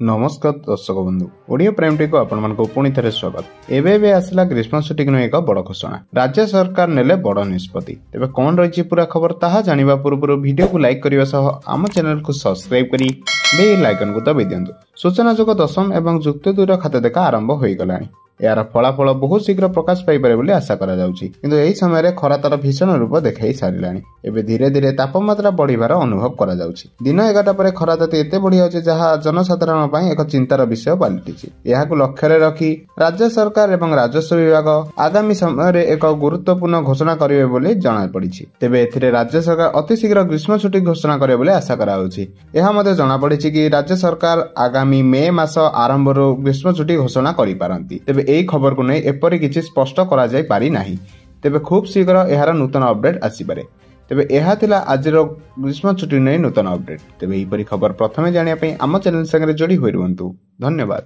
ନମସ୍କାର ଦର୍ଶକ ବନ୍ଧୁ, ଓଡ଼ିଆ ପ୍ରାଇମ୍ ଟିକୁ ଆପଣମାନଙ୍କୁ ପୁଣି ଥରେ ସ୍ୱାଗତ। ଏବେ ଏବେ ଆସିଲା ଗ୍ରୀଷ୍ମ ଛୁଟିକୁ ନେଇ ଏକ ବଡ଼ ଘୋଷଣା। ରାଜ୍ୟ ସରକାର ନେଲେ ବଡ଼ ନିଷ୍ପତ୍ତି। ତେବେ କ'ଣ ରହିଛି ପୁରା ଖବର, ତାହା ଜାଣିବା ପୂର୍ବରୁ ଭିଡ଼ିଓକୁ ଲାଇକ୍ କରିବା ସହ ଆମ ଚ୍ୟାନେଲକୁ ସବସ୍କ୍ରାଇବ୍ କରି ବେଲ୍ ଆଇକନକୁ ଦବାଇ ଦିଅନ୍ତୁ। ସୂଚନାଯୋଗ୍ୟ, ଦଶମ ଏବଂ ଯୁକ୍ତ ଦୁଇର ଖାତା ଦେଖା ଆରମ୍ଭ ହୋଇଗଲାଣି। ଏହାର ଫଳାଫଳ ବହୁତ ଶୀଘ୍ର ପ୍ରକାଶ ପାଇପାରେ ବୋଲି ଆଶା କରାଯାଉଛି। କିନ୍ତୁ ଏହି ସମୟରେ ଖରା ତାର ଭୀଷଣ ରୂପ ଦେଖାଇ ସାରିଲାଣି। ଏବେ ଧୀରେ ଧୀରେ ତାପମାତ୍ରା ବଢ଼ିବାର ଅନୁଭବ କରାଯାଉଛି। ଦିନ 11ଟା ପରେ ଖରା ତାତି ଏତେ ବଢ଼ିଯାଉଛି, ଯାହା ଜନସାଧାରଣଙ୍କ ପାଇଁ ଏକ ଚିନ୍ତାର ବିଷୟ ପାଲଟିଛି। ଏହାକୁ ଲକ୍ଷ୍ୟରେ ରଖି ରାଜ୍ୟ ସରକାର ଏବଂ ରାଜସ୍ୱ ବିଭାଗ ଆଗାମୀ ସମୟରେ ଏକ ଗୁରୁତ୍ୱପୂର୍ଣ୍ଣ ଘୋଷଣା କରିବେ ବୋଲି ଜଣାପଡ଼ିଛି। ତେବେ ଏଥିରେ ରାଜ୍ୟ ସରକାର ଅତି ଶୀଘ୍ର ଗ୍ରୀଷ୍ମ ଛୁଟି ଘୋଷଣା କରିବେ ବୋଲି ଆଶା କରାଯାଉଛି। ଏହା ମଧ୍ୟ ଜଣାପଡ଼ିଛି କି ରାଜ୍ୟ ସରକାର ଆଗାମୀ ମେ ମାସ ଆରମ୍ଭରୁ ଗ୍ରୀଷ୍ମ ଛୁଟି ଘୋଷଣା କରିପାରନ୍ତି। ତେବେ ଏହି ଖବରକୁ ନେଇ ଏପରି କିଛି ସ୍ପଷ୍ଟ କରାଯାଇ ପାରିନାହିଁ। ତେବେ ଖୁବ୍ ଶୀଘ୍ର ଏହାର ନୂତନ ଅପଡେଟ୍ ଆସିପାରେ। ତେବେ ଏହା ଥିଲା ଆଜିର ଗ୍ରୀଷ୍ମ ଛୁଟି ନେଇ ନୂତନ ଅପଡେଟ୍। ତେବେ ଏହିପରି ଖବର ପ୍ରଥମେ ଜାଣିବା ପାଇଁ ଆମ ଚ୍ୟାନେଲ ସାଙ୍ଗରେ ଯୋଡ଼ି ହୋଇ ରୁହନ୍ତୁ। ଧନ୍ୟବାଦ।